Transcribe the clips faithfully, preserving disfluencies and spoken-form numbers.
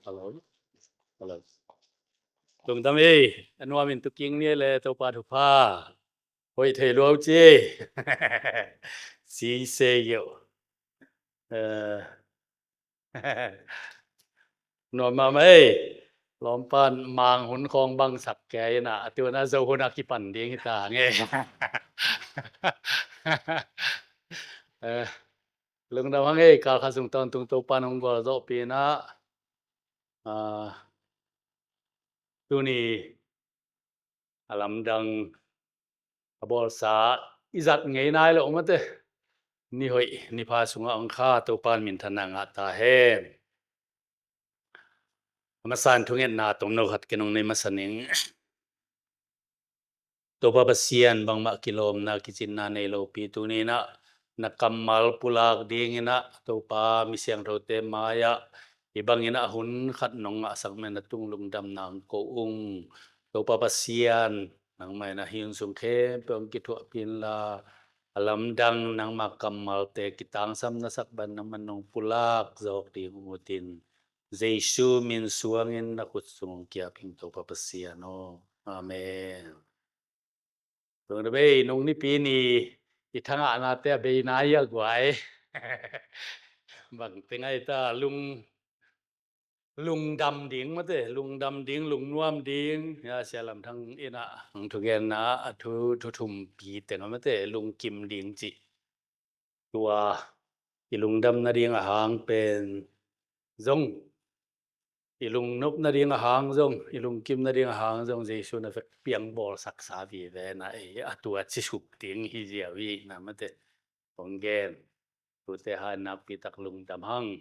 Hello. Hello. Lungdam ei, a nuam in tuking ni le Topa thupha. Hoih thei luau ci. Si se yo. Eh. Nuam mahmah ei. Lawmpan mang hun khawng bangsak kei ina, a tuan a zo hun a kipan ding hi ta nge. Eh, lungdam hang ei, kal khat sung tawntung Topa nong gualzawhpih ina, ah, tuni a lamdang a bawlsa i zat ngei nai lo mate, ni hoih ni pha sungah ong kha Topa in minthanna ngah ta hen. A masa in thungetna tomno khat kei nong nei masa ning. Topa Pasian, bangmah kilawmna kicinna nei lopi tuni ina na kammal pulak ding ina Topa mi siangthote mai-ah hi bang ina hun khat nong ngahsak mah ina tung lungdamna ong ko ung. Topa Pasian, nangmah ina hi hun sung khempeuh ong kithuahpih inla, a lamdang nangma kammalte kitangsam na sak bang nangmah nong pulak zawk ding ung utin, Jesu min suangin na khut sung ong kiap ing Topa Pasian aw. Amen. Tung na bei, nung nipi ni i thangahnate a bei nai a guai. Bang teng ai ta lung, lungdam ding mate, lungdam ding, lungnuam ding. Ya, Sia Lam Thang ina ang thugenna a thu, thu thumpi teng a mate, lungkim ding ci. Tua i lungdam nading a hang pen zong, i lungnop nading a hang zong, i lungkim nading a hang zong Jesu na vek piang bawlsaksa vive na ei, a tua cisuk ding hi ziau hi na mate. Kong gen. Tute hai nakpi tak lungdam hang.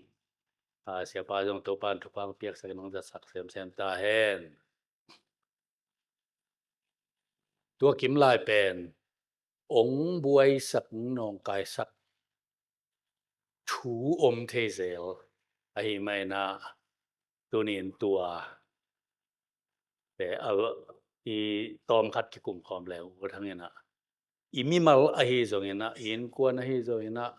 A, Siapa zong Topa in thupha ong piaksak in ong zatsak semsem ta hen. Tua kim lai pen ong buaisak, ong nawngkaisak thu om thei zel ahi mah ina, tuni in tua te a, i tawm khat kikum khawm le uh thang ina, i mimal ahi zong ina, i innkuan ahi zong ina,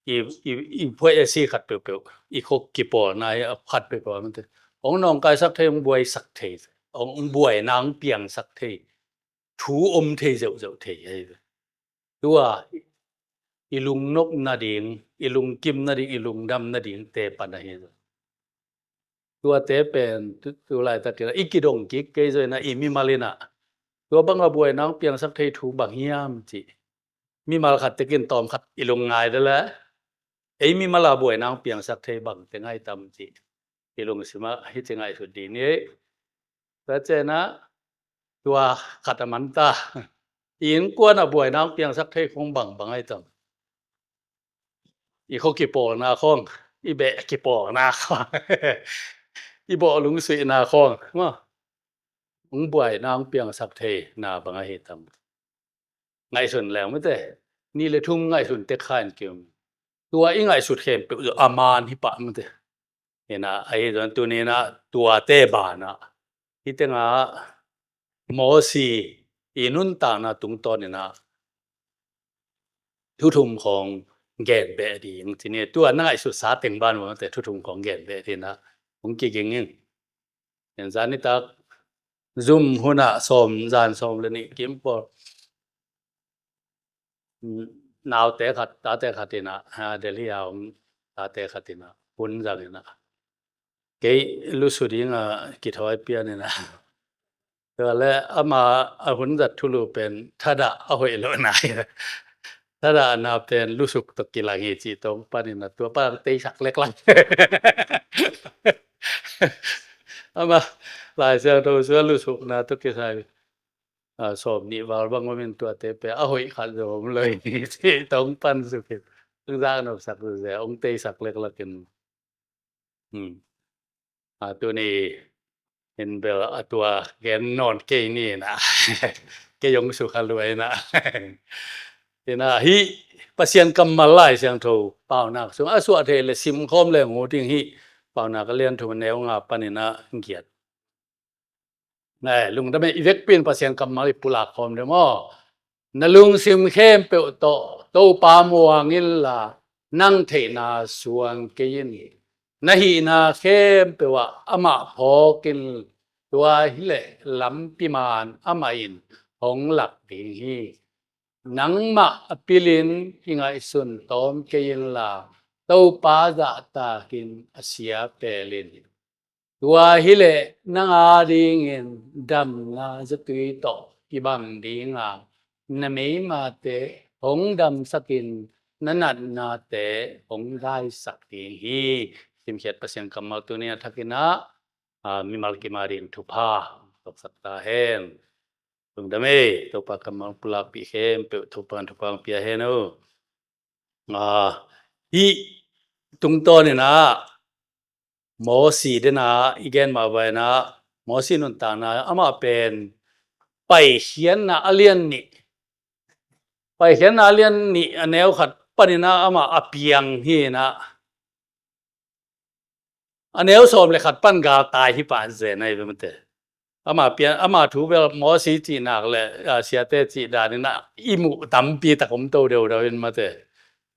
i, i, i phuai a si khat peuhpeuh, i khua kipawlna hi a khat peuhpeuh a mate, ong nawngkaisak thei, ong buaisak thei, ong, ong buaina ong piangsak thei thu om thei zeuhzeuh thei ahi ve. Tua i lungnop nading, i lungkim nading, i lungdam nading te pan ahi ve. Tuate pen tu, tu laitak ina i kidong kik kei zaw ina, i mimal ina tua banga buaina ong piangsak thei thu bang hiam ci. Mimal khat tekin tawm khat i lungngai de le, ei mimal a buaina ong piangsak thei bang teng ai tam ci i lungsim ah hi ci ngaihsut dih ni. Tua ciang ina tua khat a man ta. I innkuan a buaina ong piangsak thei khong bang bang ai tam. I khua kipawlna khong, i beh kipawlna khong, i bawh lungsuihna khong, maw, ong buaina ong piangsak thei na bang ahi tam. Ngaihsun leng mate, ni le thum ngaihsun tek kha in kim. Tua i ngaihsut khempeuh zong a man hi pah mate. Ina ahi zong tuni ina tuate banah hi tenga Mosi i nuntakna tungtawn ina thu thum khong gen beh ding ci ni. Tua na ngaihsutsa teng ban mate thu thum khong gen beh ding ina hong kiging ing. En zan nitak zum hunah sawm, zan sawm le nih kim pawl, naute khat, tate khat ina, ha, Delhi a om tate khat ina hun zang ina kei lusu dinga kithawi pian ina. Tua le ama a hun zat thulu pen thadah a hoih lo nai. Thadahna pen lusuk tawh kilang hi ci tawng pan ina tua pan teisak leklak. Ama Lai Siangtho sua lusukna tawh kisai, a, sawm nih val bang om in tuate pen a hoih khat zong om lo hi ci tawng pan suk in ong zak nopsak zia ong teisak leklak in. Hmm. A, tuni in bel a tua gen nawn kei ni ina. Kei ong sukha lua ina. Ina hi Pasian kammal Lai Siangtho Paunak sung a suah thei le sim khawm le ngu ding hi. Paunak a lian thum a neu nga pan ina giat. Nai, lungdam ei, i vekpi in Pasian kammal i pulak khawm ding maw. Na lungsim khempeuh tawh Topa muang inla, nang theihna suang kei in. Na hihna khempeuh ah amah phawk in, tua hileh lampi man amah in hong lak ding hi. Nangmah a pilin kingaihsun tawm kei inla, Topa zahtakin a sia pelin. Tua hileh nang adingin damna zatui tawh kibang dinga, na meimate hong damsakin, na natnate hong daisak ding hi. Simkhiat Pasian kammal tuni a thakin ah, ah, mimal kim ading thupha tawksak ta hen. Lungdam ei, Topa kammal pulakpih khempeuh Topa in thupha hong pia hen uh. Ah, hih tungtawn in ah Mosi den ah i gen mah vai in ah, Mosi nuntakna amah pen Paikhiatna a lian nih, Paikhiatna a lian nih a neu khat panin ah amah a piang hi in ah, a neu sawm le khat pan galtai hi pah zen ahi ve mate. Ama pian, ama thu bel Mosi cih nak le, ah, siate cih dan in ah i muh tampi tak om to deuh deuh in mate.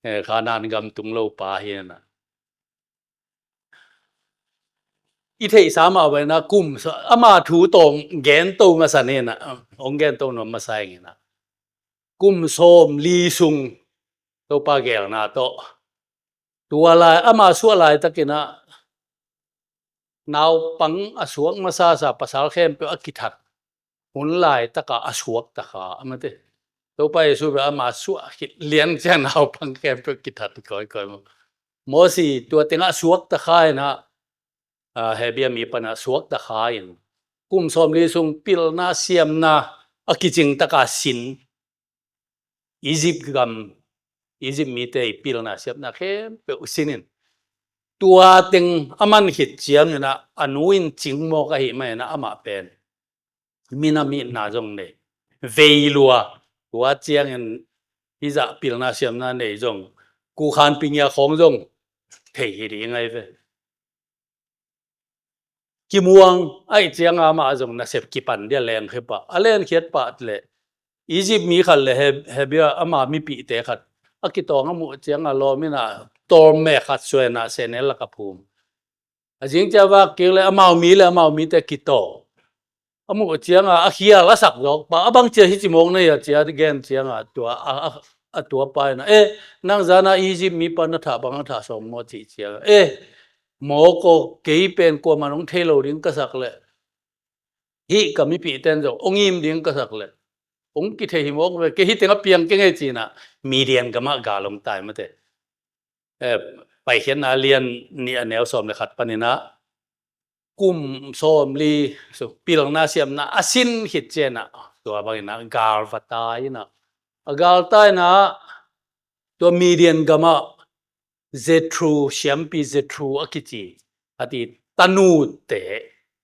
Eh, Kanaan gam tung lo pa hi in ah. I theihsa mah vai in ah kum sa-, ama thu tawh gen to masa ni in ah, hong gen to nuam masa ing in ah. Kum sawm li sung Topa gelna tawh. Tua lai, ama suah laitakin ah naupang a suak masasa pasal khempeuh a kithat hun laitaka a suakta kha a mate. Topa Jesu bel ama suah khit lian ciang naupang khempeuh kithat kawikawi maw. Mosi tua tengah suakta kha in ah, ah, Hebia mi panah suakta kha in kum sawm li sung pilna siamna a kicing taka sin Egypt gam, Egypt mite i pilna siamna khempeuh sin in tua teng a man khit ciangin ah a nu in cingmawk ahih manin ah amah pen minam itna zong nei, vei lua, tua ciangin hizah pilna siamna nei zong, kukhan pingia khawng zong thei hi ding ahi ve. Kimuang ahih cianga amah zong nasep kipan dia lengkhiat pah, a lengkhiat pah leh Egypt mi khat le He-, Hebia ama mipihte khat a kitawng a muh cianga lawm in ah tawm mek khat suai in ah sehnel lak a phum. A zing cia vak kik le amau mi le amau mite kitaw. A muh cianga a khial a sak zawk pa, a bang cia hi ci mawk na hi a cia gen cianga tua, a, a, a tua pa in ah, "Eh, nang zana Egypt mi pa na thah bang a thah sawm maw?" cih cianga, "Eh, mawk aw, kei pen kuaman hong thei lo ding ka sak le hih ka mipihten zong hong im ding ka sak le hong kithei hi mawk ve, kei hih teng a piang kei ngei," ci in ah Midian gamah gal hong tai mate. Eh, Paikhiatna lian nih a neu sawm le khat panin ah kum sawm li su pilna siamna a sin khit ciang ah tua bangin ah gal va tai in ah, a gal tai in ah tua Midian gamah Jethro, siampi Jethro a kici a ti tanute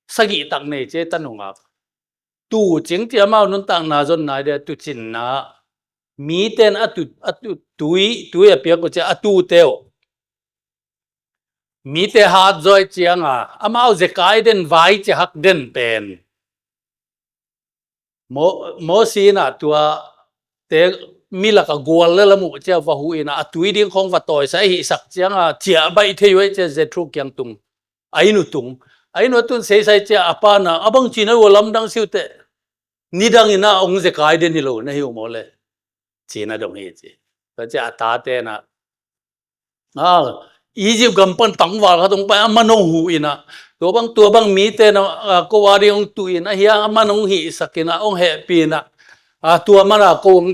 sagih tak nei ci, tanu ngak. Tuu cing ci, amau nuntakna zon nai dia, tuu cinna, miten a tuu, a tuu, tui, tui a piak uh cia a tuute uh. Mite hat zaw cianga amau zekai den, vai cia hak den pen Mo-, Mosi in ah tua te mi lak a gual le lam uh cia va huh in ah a tui ding khawng va tawisa a hihsak cianga ciah baih thei uh ahi cia Jethro kiang tung. A inn uh tung. A inn uh a tun seisai cia a pa in ah, "A bang cina uh a lamdang siu teh. Nidang in ah hong zekai den hi lo na hi uh maw le?" cina dong hi ci. Tua cia a tate in ah, "Ah, Egypt gam pan tangval khat hong pai a, aman hong huh in ah, tua bang, tua bang mite na, ah, ko a ding hong tuh in ah, hiang aman hong hihsak in ah, hong hehpih in ah, ah, tua man a ko hong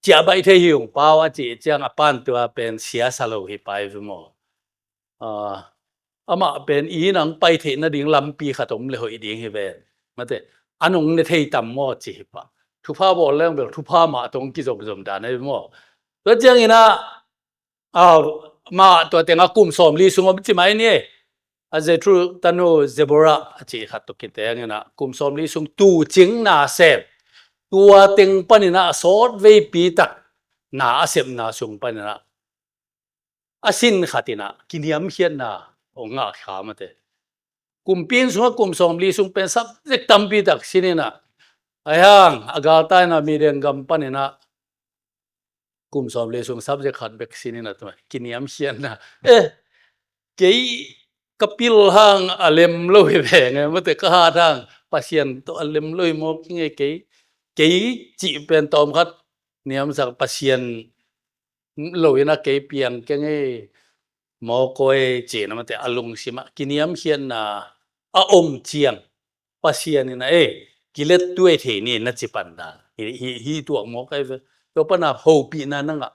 ciah baih thei hi ung pau," a cih ciang a pan tua pen sia sa lo hi pai ve maw. Ah, amah pen i nang pai theih nading lampi khat om le hoih ding hi ven. Mate, an hong ne thei tam maw ci hi pah. Thupha bawl leng bel thupha mah tawh hong kizomzom dan ahi maw. Tua ciangin ah, ah, mah tua tengah kum sawm li sung om ci mai ni. A Jethro tanu Deborah a cih khat tawh kiteng in ah kum sawm li sung tuu cing nasep, tua teng panin ah a sawt veipi tak na a sepna sung panin ah a sin khat in ah kiniamkhiatna hong ngah kha mate. Kumpi inn sungah kum sawm li sung pen subject tampi tak sin in ah, ahi hang a galtai in ah Midian gam panin ah kum sawm li sung subject khat bek sin in ah tua kiniamkhiatna. Eh, kei ka pil hang a lem lo hi ve nge, mate, ka hat hang Pasian tawh a lem lo hi mawk nge, kei, kei cih pen tawm khat niamsak Pasian lo in a kei piang keng ei mawk ei ci-in a, mate, a lungsim ah kiniamkhiatna a om ciang Pasian in a, ei, kilet tuai thei ni na ci pan dan hi, hi, hi tuak mawk ei ve. Tua pan a hopihna na ngah,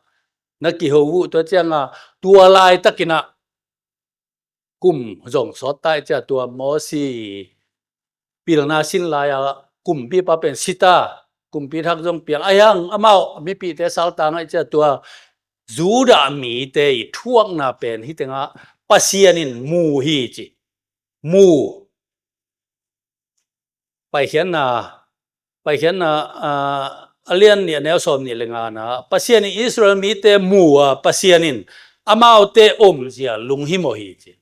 na kiho uh. Tua ciang a, tua laitakin a kum zong sawt ta i cia, tua Mosi pilna sin lai-a kumpipa pen si ta, kumpi thak zong piang. Ahi hang amau mipihte saltang ah i cia, tua Judah mite i thuakna pen hi tengah Pasian in mu hi ci. Mu. Paikhiatna, Paikhiatna, ah, a lian nih, a neu sawm nih le ngana, Pasian in Israel mite mu a, Pasian in amaute omzia lunghimawh hi ci.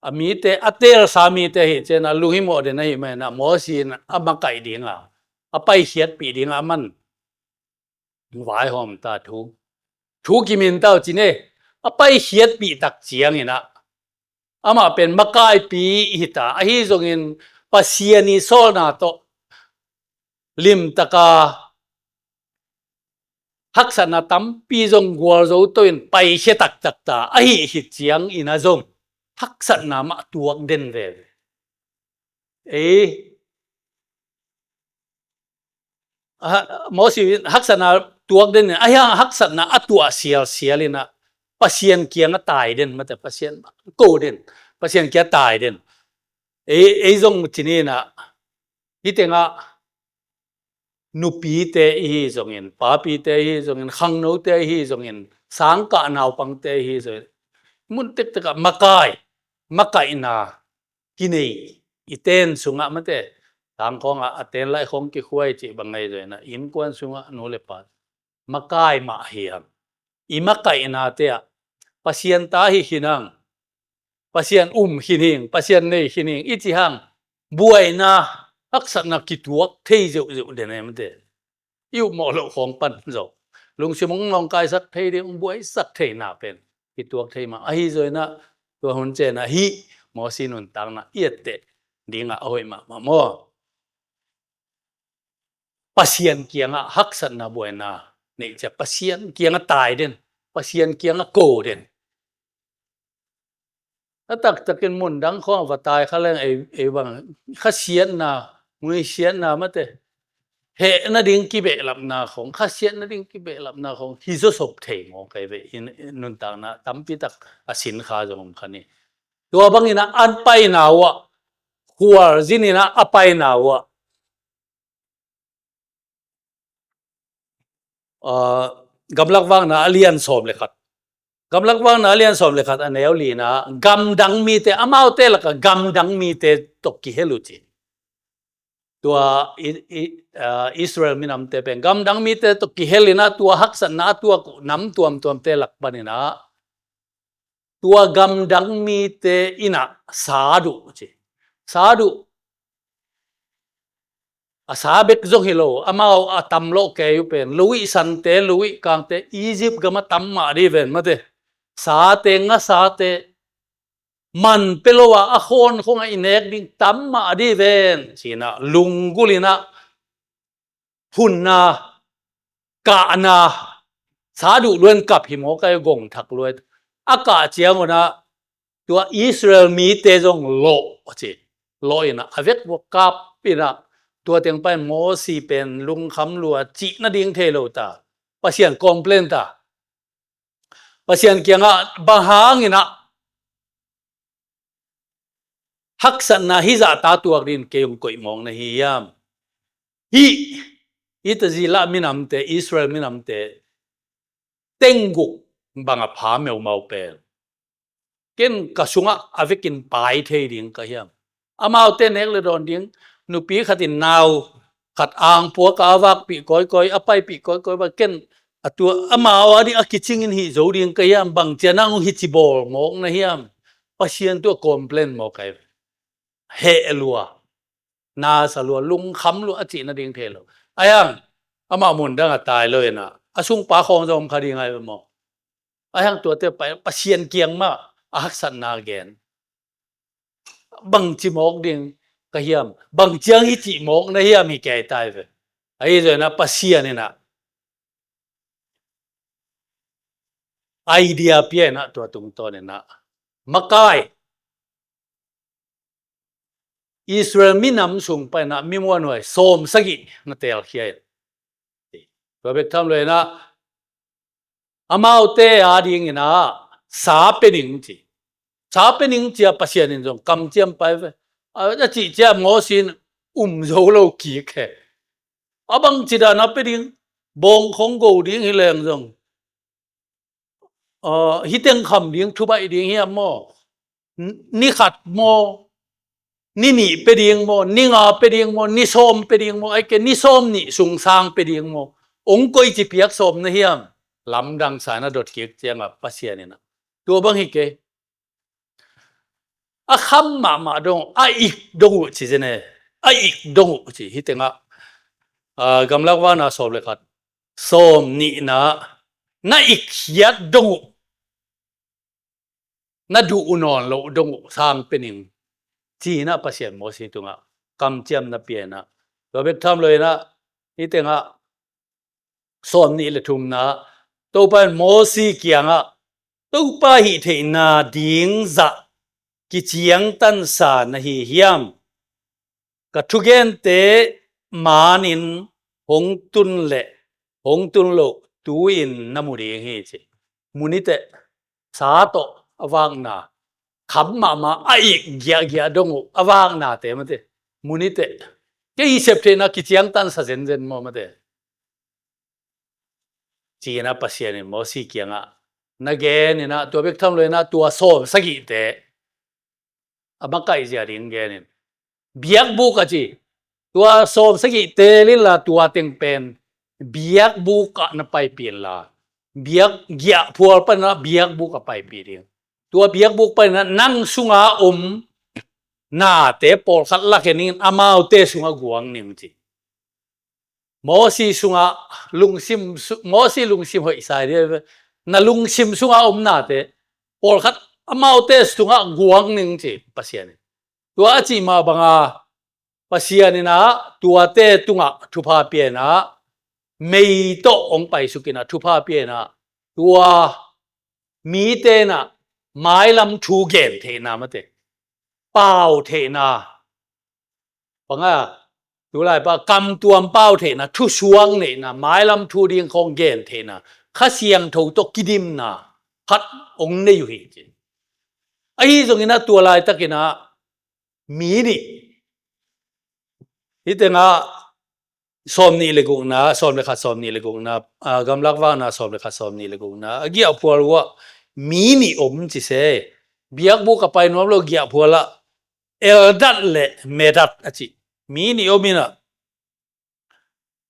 A mite, a teelsa mite hi ci-in a lunghimawh den ahih manin a, Mosi in a makaih dinga, a paikhiatpih dinga a man vaihawm ta thu. Thu kimin ta uh ci ne, a paikhiatpih tak ciangin a, amah pen makaipi hi ta. Ahi zongin Pasian i sawlna tawh limtaka haksatna tampi zong gualzo to in paikhia taktak ta. Ahi hi ciangin a zong haksatna mah tuak den veve. Ei, ah, Mosi in haksatna tuak den in, ahi hang haksatna a tuah sialsial in a, Pasian kiang a tai den, mate, Pasian ko den, Pasian kiang a tai den. Ei, ei zong ci ni in a, hi tengah nupite i hi zongin, papite i hi zongin, khangnote i hi zongin, sangkah naupangte i hi zongin, mun tektek ah makai, makaihna kinei i ten sungah, mate, tangkhawng ah a ten laih khawng kikhuai cih bang ngai zongin a, innkuan sungah nu le pa makai mah hi hang. I makaihnate ah Pasian ta hi khin hang, Pasian um khin hing, Pasian nei khin hing i ci hang, buaina, haksatna kituak thei zeuhzeuh den e, mate. I upmawh loh khawng pan zo, lungsim hong nawngkaisak thei ding, hong buaisak theihna pen kituak thei mah. Ahi zongin a, tua hun ciang a hih Mosi nuntakna i etteh dingah a hoih mahmah maw? Pasian kiangah haksatna, buaina neih ciang Pasian kiangah tai den, Pasian kiangah ko den. A taktakin mundang khawng a va tai kha leng ei, ei bang khasiatna, nguisiatna, mate, heh nading kibehlapna khawng, khasiat nading kibehlapna khawng hi zawsop thei maw, kei ve in, in nuntakna tampi tak a sin kha zong om kha ni. Tua bangin a, an paina uh ah, khualzin in a, a paina uh ah, ah, Gamlak Vakna a lian sawm le khat. Gamlak Vakna a lian sawm le khat, a neu lina, gamdang mite, amaute lakah gamdang mite tawh kihel uh ci. Tua i, i, ah, Israel minamte pen gamdang mite tawh kihel in a, tua haksatna a tuak uh nam tuamtuamte lak panin a, tua gamdang mite in a sa duh ci. Sa duh. A sa bek zong hi lo, amau a tam loh kei uh pen, luih sante, luih kangte, Egypt gam a tam mah dih ven, mate. Sate, ngasate, man pia lo a, a khawn khawng a i nek ding tam mah dih ven, ci-in a, lunggulh in a, phunna, kahna, sa duh lua in kap hi maw, kei gong thak lua in. A kah ciangun a, tua Israel mite zong lawh ci. Lawh in a, a vek vua kap in a, tua teng pan Mosi pen lungkham lua, cih nading thei lo ta. Pasian complain ta. Pasian kiangah bang hangin a haksatna hih zahta tuak dingin kei hong koih mawk na hi hiam? Hih, hih tazila minamte, Israel minamte, tengguk bang a pha meumau pen, ken ka sungah a vekin pai thei ding ka hiam? Amaute nek le dawn ding, nupi khat in nau khat angpuak a vakpih kawikawi, a paipih kawikawi bang, ken a tua, amau a ding a kicingin hih zo ding ka hiam? Bang ciang nang hong hici bawl mawk na hiam? Pasian tungah complain mawk kei. Heh lua, nasa lua, lungkham lua, a cih nading thei lo. Ahi hang, amah mundang a tai lo in a, a sungpa khawng zong om kha ding ahi ve maw? Ahi hang tuate pa, Pasian kiang mah a haksatna gen. Bangci mawk ding ka hiam? Bang ciang hih cih mawk na hiam hi kei tai ve. Ahi zongin ah Pasian in ah idea pia in ah tua tungtawn in ah makai Israel minam sung pan in ah mi muanhuai sawm sagih na teelkhia in. Tua bek tham lo in ah amaute a ding in ah sa pia ning ci. Sa pia ning ci a Pasian in zong kamciam pai ve. A, a cih ciang Mosi in um zo lo kik hi. A bangci dan a pia ding, bawng khong go ding hi leng zong, a, hih teng kham ding, thubaih ding hiam maw? N-, ni khat maw? Ni nih pia ding maw? Ni nga pia ding maw? Ni sawm pia ding maw? Ahih kei leh ni sawm nih sung sang pia ding maw? Ong koici piak sawm na hiam? Lamdang sa in a dot kik ciang a Pasian in ah tua bang hi kei. A kham mahmah dong uh, a ik dong uh ci zen e. A ik dong uh ci. Hih teng ah, a, Gamlak Vakna sawm le khat, sawm nihna, na ik khiat dong uh, na duh uh nawn loh dong uh sang pia ning ci in ah Pasian Mosi tungah kamciam na pia in ah. Tua bek tham lo in ah hih teng ah sawm nih le thumna, Topa in Mosi kiangah, Topa hih theihna ding zah kiciangtansa na hi hiam? Ka thugente manin hong tun le hong tun loh tu-in na mu ding hi ci. Mu ni teh, sa tawh a vakna, kham mahmah a ik giahgiah dong uh a vaknate mate. Mu ni teh, kei sep theihna kiciangtansa zenzen maw mate. Ci in ah Pasian in Mosi kiangah na gen in ah, tua bek tham lo in ah tua sawm sagihte a makaih zia ding gen in. Biakbuk a ci. Tua sawm sagih teel inla tua teng pen biakbuk ah na paipih inla, biak giahphual pan ah biakbuk ah paipih ding. Tua biakbuk pan ah nang sunga om nate pawlkhat lak en in amaute sungah guang ning ci. Mosi sungah lungsim su-, Mosi lungsim hoih sa hi ding. Na lungsim sungah om nate pawlkhat amaute sungah guang ning ci Pasian in. Tua a cih mah banga Pasian in ah tuate tungah thupha pia in ah mei tawh hong paisuk in ah thupha pia in ah tua mite in ah mailam thu gen theihna mate, pau theihna, banga tulaipa kamtuam pau theihna, thusuak neihna, mailam thu ding khawng gen theihna, Kha Siangtho tawh kidimna khat hong nei uh hi ci. Ahi zongin ah tua laitak in ah mi nih, hih teng ah sawm nih le gukna, sawm le khat, sawm nih le gukna, a, Gamlak Vakna sawm le khat, sawm nih le gukna, a giahphual uh ah mi nih om ci se. Biakbuk ah pai nuam lo giahphual ah Eldad le Medad a ci. Mi nih om in ah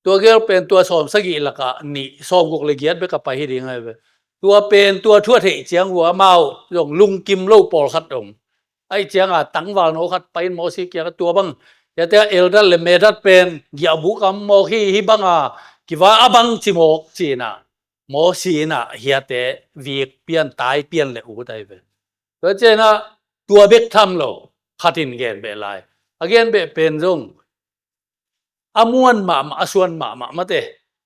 tua gel pen tua sawm sagih lakah nih, sawm guk le giat bek a pai hi ding ahi ve. Tua pen tua thu a theih ciang uh ah amau zong lungkim lo pawlkhat om. Ahih ciang a tangval no khat pai in Mosi kiangah tua bang, hiate ah Eldad le Medad pen giahbuk ah om mawk hi, hih banga kivak a bangci mawk ci in ah Mosi in ah hiate vik pian, tai pian le ut ahi ve. Tua ciang in ah tua bek tham lo khat in gen beh lai. A gen beh pen zong a muan mahmah, a suan mahmah mate.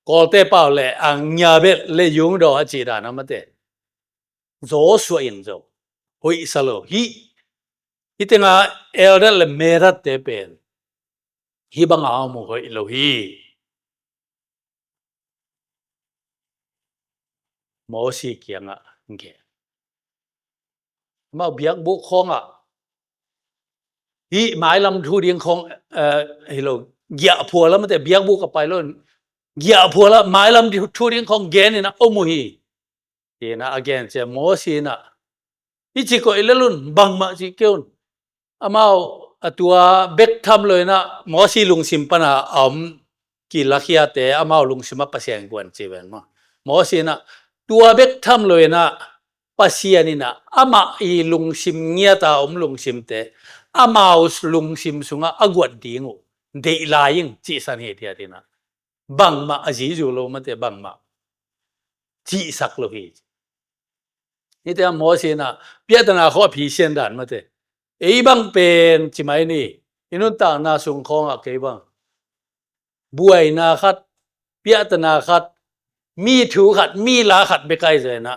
Kawlte pau le a ngia bel le yung daw a cih dan a mate. Joshua in zong hoih sa lo hi. Hih teng ah Eldad le Medad te pen hih banga om uh hoih lo hi. Mosi kiangah gen. Amau biakbuk khawngah hih mailam thu ding khawng, eh, hi lo, giahphual ah mate, biakbuk ah pai lo in giahphual ah mailam thu ding khawng gen in ah om uh hi. Ci in ah a gen ciang Mosi in ah hih ci koih lel un, bangmah cih kei un. Amau a tua bek tham lo in ah Mosi lungsim pan a om kilakhiate amau lungsim ah Pasian guan ci ven maw. Mosi in ah tua bek tham lo in ah Pasian in ah amah i lungsim ngiat a om lungsimte amau lungsim sungah a guat ding uh deih lai ing cihsan hi, tiat in ah bangmah a zizu lo mate, bangmah cihsak lo hi. Hite a Moses in a piahtana khawng a phisian dan mate. Ei bang pen ci mai ni. I nuntakna sung khawngah kei bang buaina khat, piahtana khat, mi thu khat, mi la khat bek ahi zaw in a,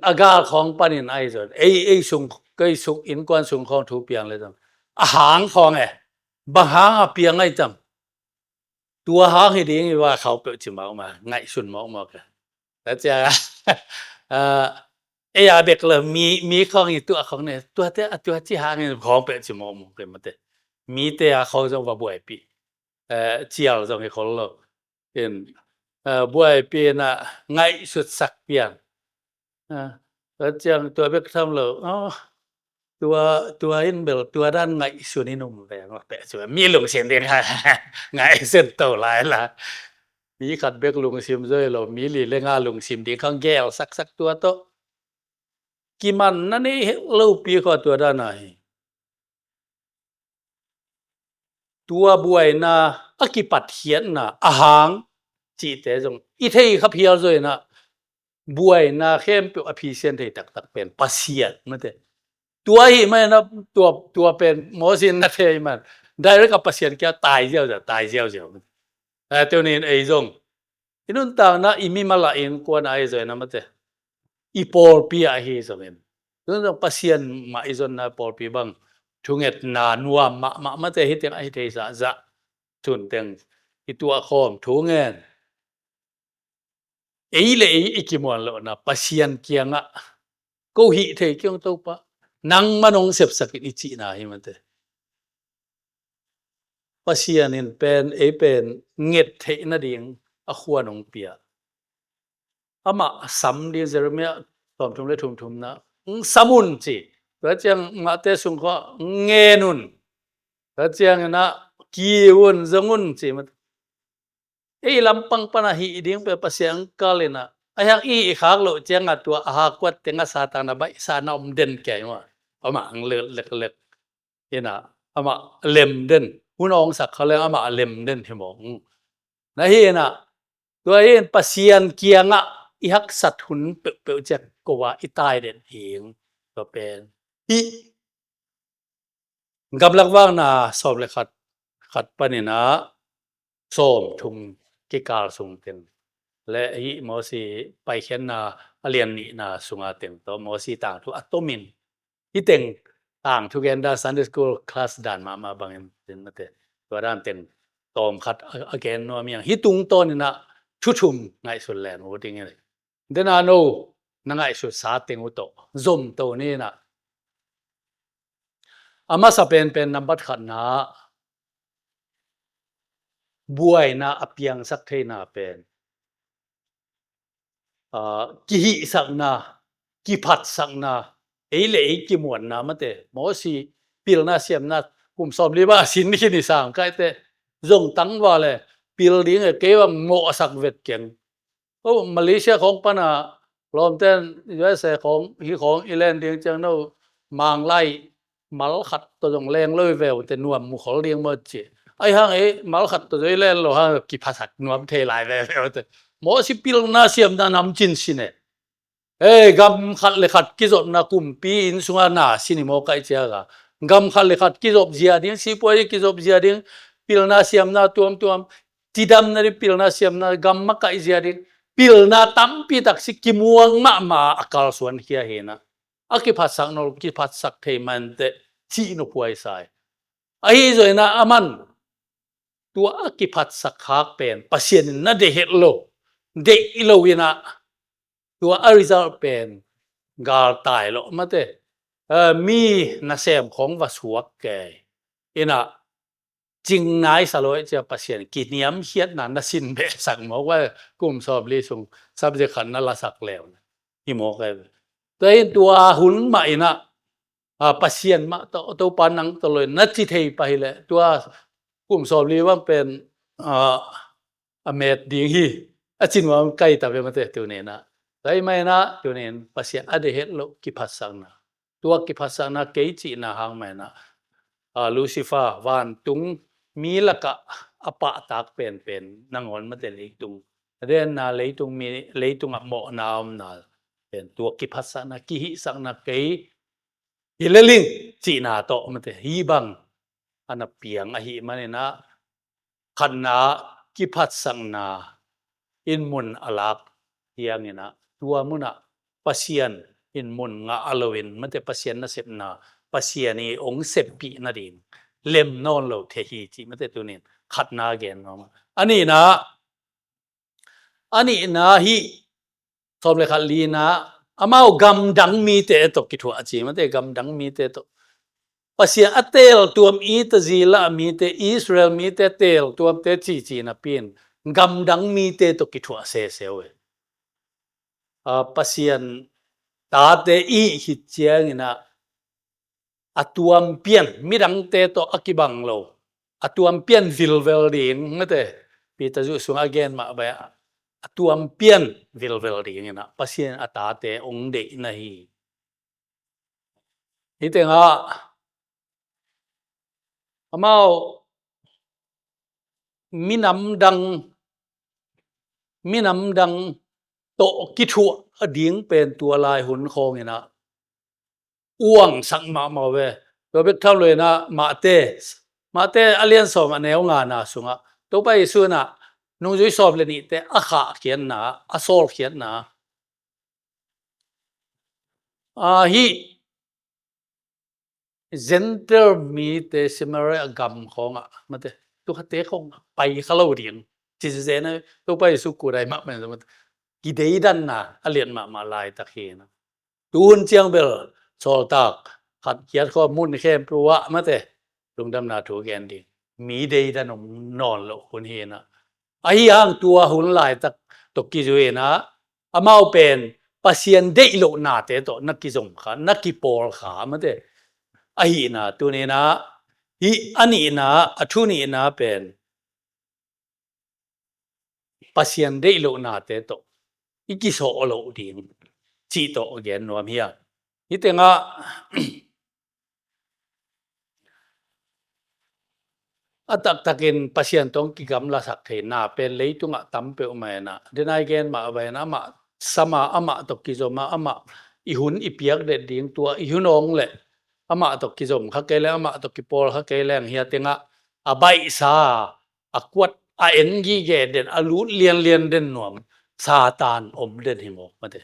a gal khawng panin ahi zaw in a, ei, ei sung, kei sung, innkuan sung khawng thu piang le tam. A hang khawng e, bang hang a piang ahi tam. Tua hang hi ding hi va khawng peuh ci mawkmawk, ngaihsun mawkmawk e. Tua ciang a, a, ei a bek lo, mi, mi khawng hi tua khawng ne, tuate, a tua ci hang hi khawng peuh ci mawkmawk e mate. Mite a khawng zong va buaipih. Eh, cial zong hi khol lo. In, eh, buaipih in a ngaihsutsak pian. Ah, tua ciang tua bek tham lo. Oh, tua, tua in bel, tua dan ngaihsun in um ve, mate ci. Mi lungsim ding, ngaihsun to lai la. Mi khat bek lungsim zaw hi lo, mi li le nga lungsim ding khawng gel saksak tua tawh. Kimanna nei het lopi khawng tua dan ahi. Tua buaina a kipatkhiatna a hang cihte zong i thei kha phial zaw in a, buaina khempeuh a phisian thei taktak pen Pasian mate. Tua hi mah in a, tua, tua pen Moses in na thei mah in direct a Pasian kiang tai ziauziau, tai ziauziau. Eh, tua nih in ei zong i nuntakna i mimal a innkuan ahi zaw in a mate, i pawlpi ah ahi zongin, tun zong Pasian mah i zonna pawlpi bang thungetna nuam mahmah mate, hih teng ahi thei zahzah. Tun teng i tuahkhawm thu ngen, ei le ei i kimuan lohna Pasian kiangah, ko hih thei kei ung Topa, nangman hong sepsak in i cihna hi mate. Pasian in pen, ei pen nget theih nading a khuan hong pia. Amah sam ding, Jeremiah sawmthum le thumthumna, "Hong sam un," ci. Tua ciang mahte sungkhawng, "Hong ngen un." Tua ciang in a, "Kiu un, zong un," ci. Ei lampang pana hih ding pen Pasian kal in a, a hiang i hih khak loh ciangah tua a hakuat tengah Satan a baihsa na om den kei mah. Amah hong lel leklek in a, amah lem den, hun a hong sak kha leng amah lem den hi mawk. Na hi in a, tua hi in Pasian kiangah i haksat hun peuhpeuh ciang ko a i tai den hing. Tua pen hih Gamlak Vakna sawm le khat, khat panin a sawmthum kikal sung teng le hih Mosi Paikhiatna a lian nihna sunga teng tawh Mosi tangthu a tomin, hih teng tangthu gen dan, Sunday school class dan mahmah bangin, tin mate, tua dan teng tawmkhat a, a gen nuam hi hang. Hih tungtawn in a thu thum ngaihsun leng uh ding hi. Dena no na ngaihsutsa teng uh tawh zomto ni in a, a masa penpen nambat khatna, buaina a piangsak theina pen, ah, kihihsakna, kiphatsakna, ei le ei kimuanna mate. Mosi pilna siamna kum sawmli bang a sin khin i sam kaite, zong tangval e, pil ding e, kei bang mawhsak vet keng. Oh, Malaysia khawng pana lawmten U S A khawng, hih khawng i len ding ciang no, Manglai mal khat tawh zong leng lo i ve uh teh, nuam mu khol ding maw ci. Ahi hang ei mal khat tawh zong i len lo hang kiphasak nuam thei lai veve uh teh. Mosi pilna siamna namcin sin e. Ei, gam khat le khat kizopna, kumpi inn sunga na sin hi maw kaih ciak a. Gam khat le khat kizop zia ding, sipuai kizop zia ding, pilna siamna tuamtuam, cidamna ding, pilna siamna, gam makaih zia ding, pilna tampi tak si kimuang mahmah a kalsuan khia hi na. A kiphatsak nawn lo, kiphatsak thei mah inteh cih nophuai sa hi. Ahi zongin ah aman tua a kiphatsak khak pen Pasian in na deih het lo, deih lo in ah tua a result pen galtai lo mate. Eh, mi nasem khawng va suak kei in ah cing nai sa lo, eh, cia Pasian kiniamkhiatna na sin behsak mawk ua, kum sawmli sung subject khat na lasak leu hi mawk e. Tua in tua hun mah in ah, ah, Pasian mah tawh, Topa nang tawh lo in na ci thei pah hi leh, tua kum sawmli bang pen, ah, a met ding hi, a ci nuam kai ta ve mate tuni in ah. Tua ahih manin ah tuni in Pasian a deih het loh kiphatsakna, tua kiphatsakna kei cihna hang mah in ah, ah, Lucifer, vantung mi lakah a pahtak penpen nangawn mate leitung a denna leitung mi, leitungah mawhna omna pen tua kiphatsakna, kihihsakna kei hi le ling cihna tawh mate, hih bang a na piang ahih maninah khatna kiphatsakna in mun a lak hianginah tua munah Pasian in mun ngah a loin mate, Pasian nasepna, Pasian i ong seppih nading lem nawn lo thei hi cih mate tunin khatna gen nuam a. A nihna, a nihna hih sawm le khat lina, amau gamdang mite tawh kithuah a ci mate, gamdang mite tawh. Pasian a teeltuam i Tazila mite, Israel mite teeltuamte cici napi in gamdang mite tawh kithuah sese uh e. A, Pasian tate i hih cianginah a tuampian, midangte tawh a kibang lo, a tuampian vilvel ding mate. Peter zuh sungah a gen mah bangah a tuampian vilvel dinginah Pasian a tate ong deihna hi. Hih tengah amau minamdang, minamdang tawh kithuah a ding pen tua lai hun khawnginah uangsak mahmah uh e. Tua bek tham loinah Mate, Mate a lian sawm a neu ngana sungah Topa Jesu inah nungzui sawm le nihte a khahkhiatna, a sawlkhiatna, a, hih Gentile mite Samaria gam khawngah mate, tukhate khawng pai kha lo ding ci zenzen a, Topa Jesu kudai mahmah mate, kideidanna a lian mahmah laitak hi na. Tuhun ciang bel sawltak khat kiat khawm mun khempeuh ah mate, lungdamna thu gen ding mi deidan om nawn loh hun hi na. Ahi hang tua hun laitak tawh kizui inah amau pen Pasian deih lohnate tawh na kizom kha, na kipawl kha mate. Ahihna tuninah hih a nihna, a thu nihna pen Pasian deih lohnate tawh i kisawh loh ding cih tawh gen nuam hiam? Hih tengah a taktakin Pasian tawh kigamlasak theina pen leitungah tam peuhmah inah, denai gen mah a vai inah amah sama, amah tawh kizoma, amah i hun i piak det ding tua i hun awng leh amah tawh kizom kha kei leng, amah tawh kipawl kha kei leng hia tengah a baihsa, a kuat, a en gige den, a lut lianlian den nuam Satan om den hi mawk mate.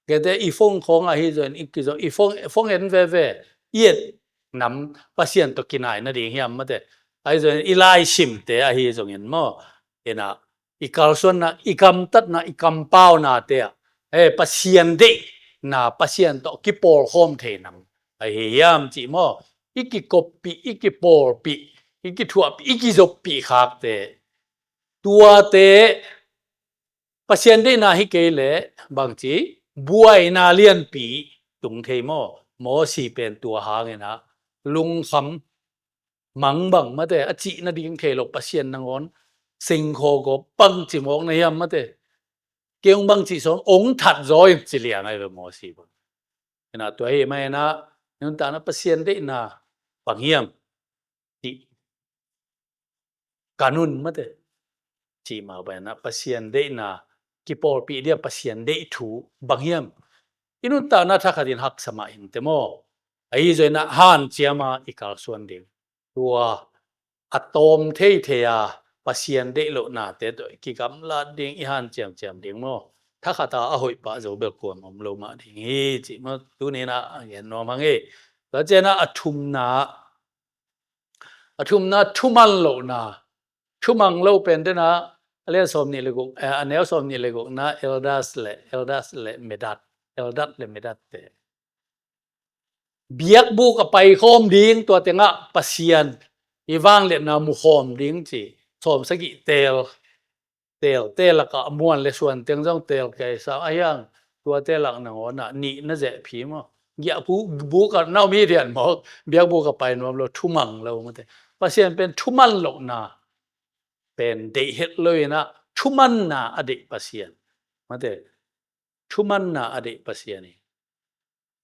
Kete i phone khawng ahi zongin i kizong, i phone, phone en veve, i et nam Pasian tawh kinai nading hiam mate. Ahi zongin i laisimte ahi zongin maw, inah i kalsuanna, i gamtatna, i kampaunate ah, he, Pasian deihna, Pasian tawh kipawlkhawm thei nam ahi hiam cih maw, i kikoppih, i kipawlpih, i kithuahpih, i kizoppih khakte, tuate Pasian deihna hi kei leh bangci buaina lianpi tung thei maw? Mosi pen tua hanginah lungkham mangbang mate, a cih nading thei lo Pasian nangawn singkhaw gawp bangci mawk na hiam mate. Kei ong bangci sawn ong that zaw ing ci liang ahi ve Mosi bang. Inah tua hi mah inah nuntakna Pasian deihna bang hiam cih ka nun mate. Cih mah bang inah Pasian deihna kipawlpih dia Pasian deih thu bang hiam? I nuntakna thakhatin haksa mah hinte maw? Ahi zongin ah hanciam a i kalsuan ding, tua a tawm theithei a Pasian deih lohnate tawh i kigamlat ding, i hanciamciam ding maw? Thakhat a a hoih pah zo bel kuamah om lo mah ding hi cih maw? Tuni inah a gen nuam hang hi. Tua ciangin ah a thumna, a thumna thuman lohna. Thuman lo pen dena a lian sawm nih le guk, eh, a neu sawm nih le gukna Eldas le, Eldas le Medad, Eldad le Medad te biakbuk a paikhawm ding, tua tengah Pasian i vangliatna mukhawm ding ci. Sawm sagih teel, teelte lakah muan le suan teng zong teel kei sa a hiang, tuate lak nangawnah nih na zeh phi maw? Giahbuk, buk a na om hi dian maw? Biakbuk a pai nuam lo, thuman lo mate. Pasian pen thuman lohna pen deih het lo inah thumanna a deih Pasian mate. Thumanna a deih Pasian hi.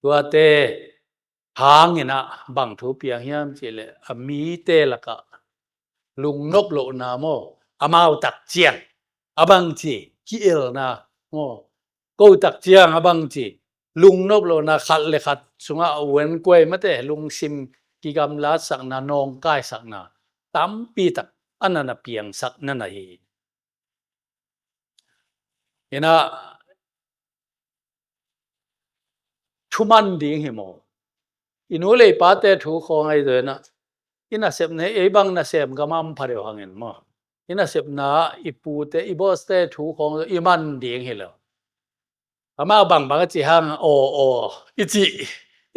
Tuate hanginah bang thu piang hiam cihleh a mite lakah lungnop lohna maw? Amau tak ciang a bangci ki-elna, maw, ko tak ciang a bang ci, lungnop lohna, khat le khat sungah wen kuai mate, lungsim kigamlatsakna, nawngkaisakna tampi tak a na na piangsak na na hi. Ina, thuman ding hi maw? I nu le i pate thu khawng ahi zoi na, i nasepna ei bang nasem gam a om pha deuh hangin maw, i nasepna, i pute, i bawste thu khawng i man ding hi lo. Amah bangbang a cih hang, aw, aw, i cih,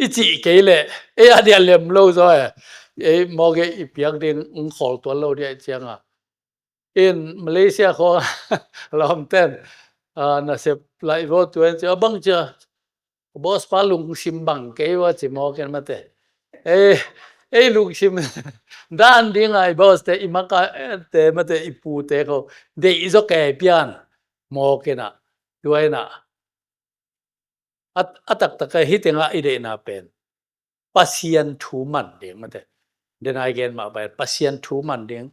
i cih kei leh ei a dia lem lo zaw e. Ei mawk ei i piak ding ung khawl tuan lo dia i cianga, in Malaysia khawng lawmten, ah, nasep laih vaw tuan cia, a bang cia, boss pa lungsim bang kei va ci mawk in mate. Ei, ei lungsim dan dinga i boss te, i maka te mate, i pute khawng deih zaw kei pian mawk ina, tua ina, a, a taktak a hi tengah i deihna pen Pasian thu man ding mate. Denai gen mah pai, Pasian thu man ding,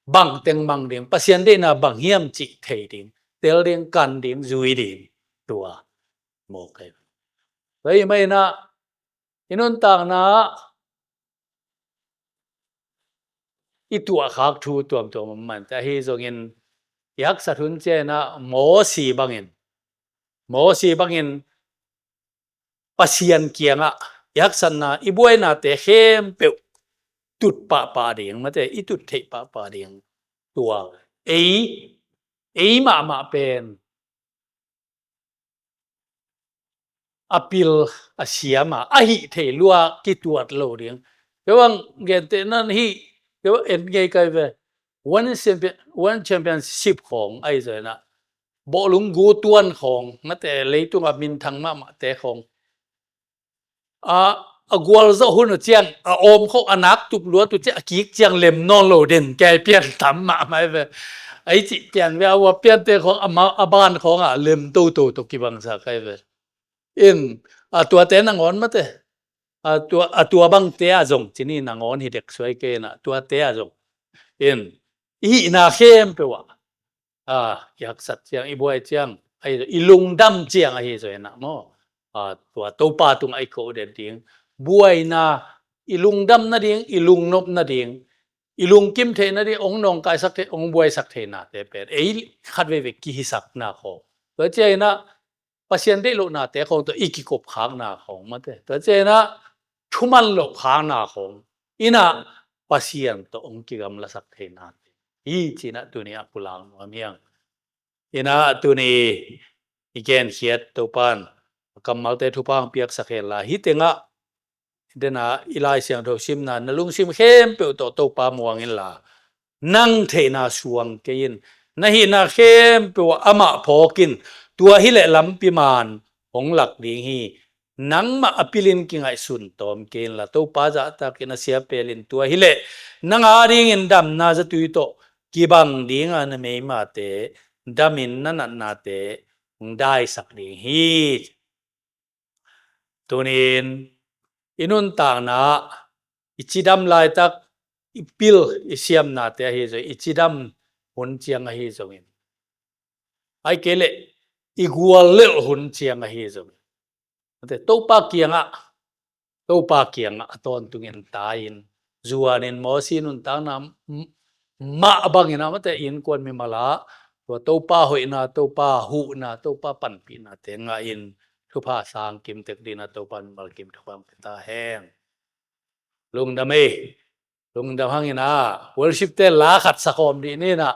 bang teng mang ding, Pasian deihna bang hiam cih thei ding, tel ding, kan ding, zui ding, tua mawk ei. Tua i mah ina, i nuntakna i tuahkhak thu tuamtuam om mante, ahi zongin i haksat hun ciangin ah Mosi bangin, Mosi bangin Pasian kiangah i haksatna, i buainate khempeuh tut pahpah ding mate, i tut theih pahpah ding. Tua ei, ei mahmah pen a pil a siam a, a hih thei lua kituat lo ding. Kei bang gentehna hi, kei bang en ngei kai ve. One champion, one championship khawng ahi zoi na, bawhlung gu tuan khawng mate, leitung a minthang mahmahte khawng, a, a gualzawh hun uh ciang a awm khawng a nak tup luat uh ciang, a kik ciang lem nawn lo den kei pian tam mahmah ei ve. Ei cih pian ve, a ua piante khawng a ma, a ban khawng a lem toto tawh kibangsa kai ve. In, a, tuate nangawn mate, a, tua, a, tua bangte a zong cini nangawn hi dek suai kei na, tuate a zong in, i hihna khempeuh ah, a, i haksat ciang, i buai ciang, a, i lungdam ciang ahi zoi na maw, a, tua Topa tungah i koh den ding, buaina, i lungdam nading, i lungnop nading, i lungkim theih nading, ong nawngkaisak thei, ong buaisak theihnate pen ei khat veivei kihisakna khawng. Tua ciang ina Pasian deih lohnate khawng tawh i kikopkhakna khawng mate, tua ciang ina thuman lohkhakna khawng ina Pasian tawh ong kigamlasak theihnate hi ci ina tuni a pulak nuam hiang. Ina tuni i genkhiat Topan kammalte thupha hong piaksak hen la, hi tengah dena i Lai Siangtho simna na lungsim khempeuh tawh Topa muang inla, nang theihna suang kei in, na hihna khempeuh ah amah phawk in, tua hileh lampi man hong lak ding hi. Nangmah a pilin kingaihsun tawm kei inla, Topa zahtakin a siapelin tua hileh nang adingin damna zatui tawh kibang dinga na meimate damin na natnate hong daisak ding hi. Tunin i nuntakna, i cidam laitak, i pil, i siamnate ahi zong, i cidam hun ciang ahi zongin, ai kei leh i guallelh hun ciang ahi zongin, Topa kiangah, Topa kiangah a tawntungin tai-in, zuanin Mosi nuntakna mah bangin a mate innkuan mimal ah tua Topa hoihna, Topa huhna, Topa panpihnate ngahin thupha sang kimtek dingin a Topa mimal kim thupha hong pia ta hen. Lungdam ei. Lungdam hangin a worship te la khat sakhawm dih ni na.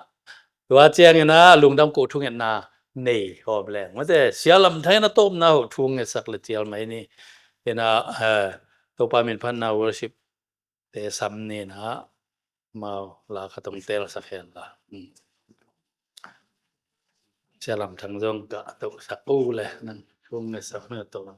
Tua ciangin a lungdam ko thungetna nei khawm leng mate, Sia Lam Thang in a tawpna hoh thungetsak le cial mai ni. Ina, eh, Topa min phatna worship te sam ni na. Mau la khat hong telsak hen la. Hmm. Sia Lam Thang zong ka tohsak uh le nang thungetsak na tawh.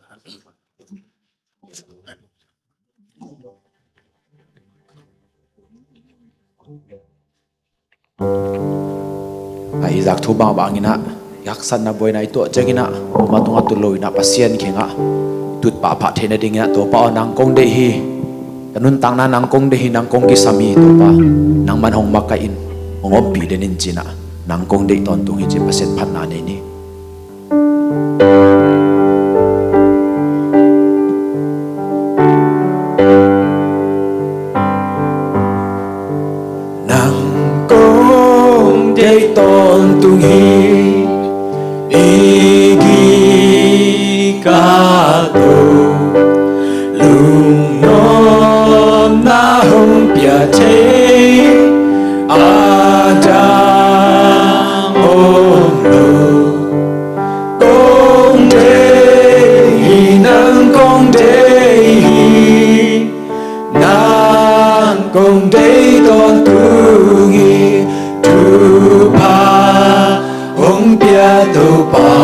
A i zak thu bangbang inah i haksatna buaina i tuah ciang inah, ama tungah tut lo inah Pasian kiangah tut pahpah theih nading inah, Topa aw, nang kong deih hi. Ka nuntakna nang kong deih hi, nang kong kisam hi Topa. Nangman hong makaih in, hong ompih den in ci inah Nang kong deih tawntung hi ci-in Pasian phatna nei ni. Nang kong deih tawntung hi, i kikal tawh lungnuamna hong pia thei a dang om lo. Kong deih hi, nang kong deih hi, nang kong deih tawntung hi. Thupha hong pia Topa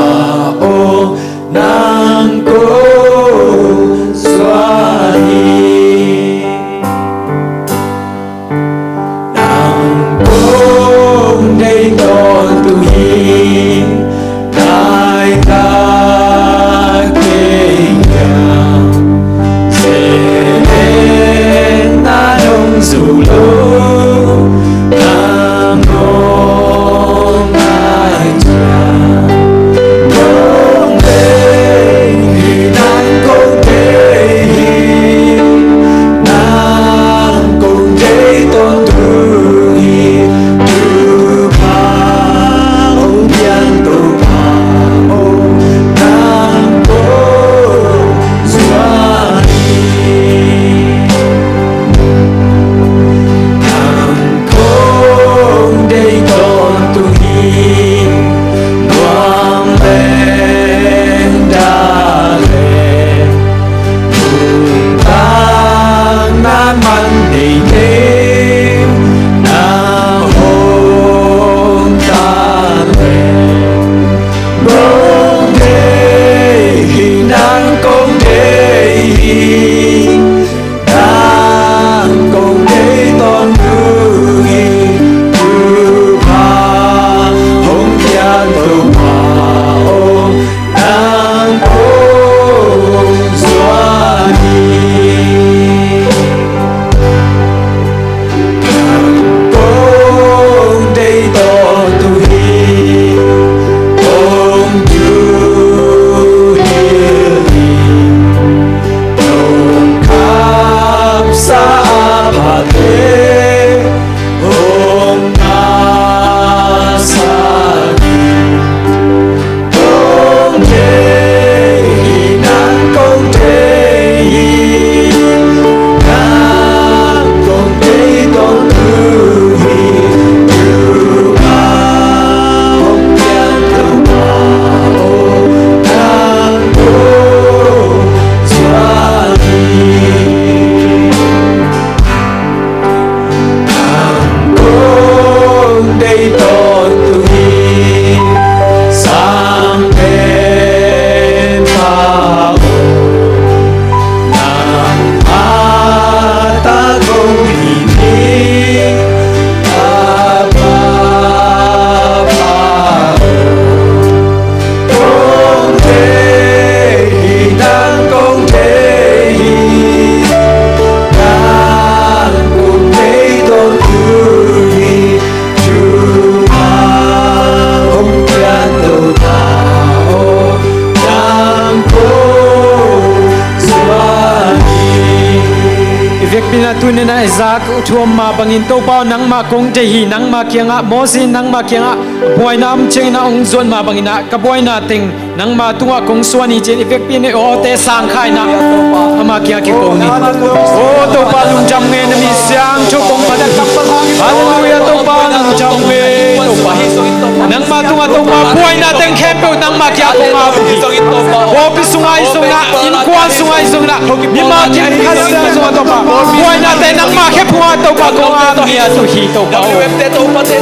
aw, nang kong zuan hi. Nang kong deih tawntung hi. Nai tak kei hiam, selenna nong zu lo, nang nong ngai ciang. Kong deih hi, nang kong deih hi, nang kong deih tawntung hi. Thupha hong pian Topa aw, nang kong zuan hi. Nang kong deih tawntung hi. Nuam leh dal leh, nuntakna man nei kei, na hong tan leh. Kong deih hi, nang kong deih hi, nang kong deih tawntung hi. Thupha hong pian Topa aw, nang kong zuan hi. Nang kong deih tawntung hi. Hong thuhilh hi. Nong khapsa a phate hong ngahsak hi. Kong deih hi, nang kong deih hi, nang kong deih tawntung hi. Thupha hong pian Topa aw, nang kong zuan hi. Nang kong deih tawntung hi, Sangpen Pa aw, nangmah tak kong hi hi, Tapa Pa aw. Kong deih hi, nang kong deih hi, nang kong deih tawntung hi. Thupha hong pian Topa aw, nang kong zuan hi. I vekpi-in ah tuni-in ah i zak uh thu om mah bangin Topa aw, nangmah kong deih hi. Nangmah kiangah, Moses in nangmah kiangah buaina om ciangin ah hong zuan mah bangin ah ka buaina teng nangmah tungah kong suan hi ci-in i vekpi-in i awte sangkhia-in ah amah kiangah kiko ni. Aw Topa, lungdam ing e, na min siangtho kong phat hi. Halleluiah Topa, lungdam ing e Topa. Nangmah tungah Topa, buaina teng khempeuh nangmah kiangah kong ap hi. Pawlpi sungah ahi zongin ah, innkuan sungah ahi zongin ah, mimal kim khat sungah Topa, buaina teng nangmah khephung ah Topa kong ap ngiat uh hi Topa aw.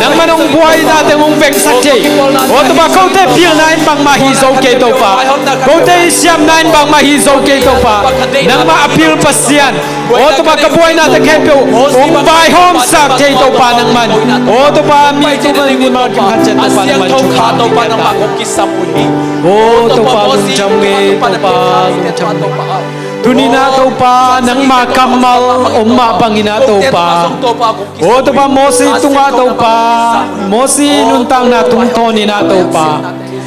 Nangmah in hong buaina teng hong veksak thei. Aw Topa, kote pilna in bangmah hi zo kei Topa. Kote i siamna in bangmah hi zo kei Topa. Nangmah a pil Pasian. Aw Topa, ka buaina teng khempeuh hong vaihawmsak thei Topa nangmah in. Aw Topa, mi Topa, mimal kim khat ciat Topa nangmah in thupha hong pia ta. Aw Topa, lungdam ing e Topa, lungdam ing e. Tuni-in ah Topa, nangma kammal om mah bangin ah Topa, aw Topa, Mosi tungah Topa, Mosi nuntakna tungtawnin ah Topa,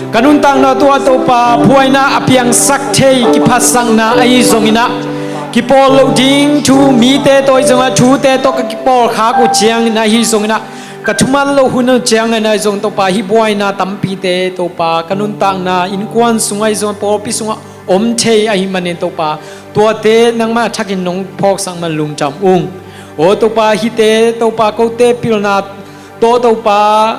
ka nuntakna tungah Topa buaina a piangsak thei kiphatsakna ahi zongin ah, kipawl loh ding thu, mite tawh ahi zongin ah, thute tawh ka kipawl khak uh ciangin ahi zongin ah, ka thuman loh hun uh ciangin ahi zong Topa, hih buaina tampite Topa, ka nuntakna innkuan sungah ahi zong, pawlpi sungah om thei ahih manin Topa, tuate nangmah a thakin nong phawksak man lungdam ung. Aw Topa, hihte Topa, kote pilna tawh Topa,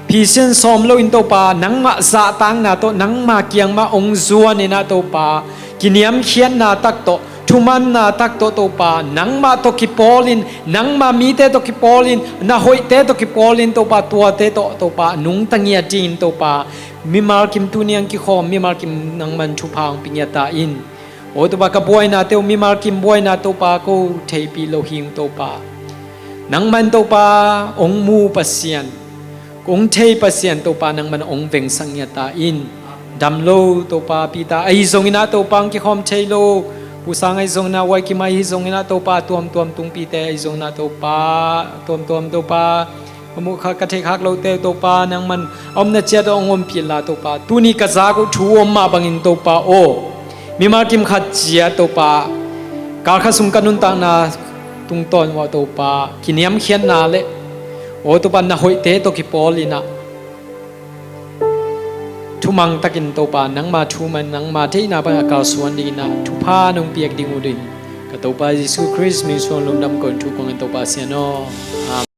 phisian sawm loin Topa, nangmah zahtakna tawh, nangma kiang mah hong zuanin ah Topa, kiniamkhiatna tak tawh, thumanna tak tawh Topa, nangmah tawh kipawlin, nangma mite tawh kipawlin, na hoihte tawh kipawlin Topa, tuate tawh Topa, nungta ngiat dingin Topa, mimal kim tuni-in kikhawm mimal kim nangman thupha hong pia ngiat ta in. Aw Topa, ka buainate uh mimal kim buaina Topa, ko theihpih lo hi ung Topa. Nangman Topa, hong mu Pasian, hong thei Pasian Topa, nangman hong vengsak ngiat ta in. Dam lo Topa, Peter ahi zongin ah Topa, hong kikhawm thei lo, Pu Sang ahi zongin ah, Wai Kim ahi zongin ah Topa, tuamtuam tungpite ahi zongin ah Topa, tuamtuam Topa, ka muh khak, ka theih khak lote uh Topa, nangman a omna ciat ah hong ompih inla Topa, tuni ka zak uh thu om mah bangin Topa aw, mimal kim khat ciat Topa, kal khat sung ka nuntakna tungtawn uh ah Topa, kiniamkhiatna le aw Topa, na hoihte tawh kipawlin ah, thumang takin Topa, nangma thu man, nangma theihna pan a kalsuan dingin ah thupha nong piak ding uh dingin, ka Topa Jesu Khrist min suang lungdam ko-in thu kong ngen Topa Sian aw. Amen.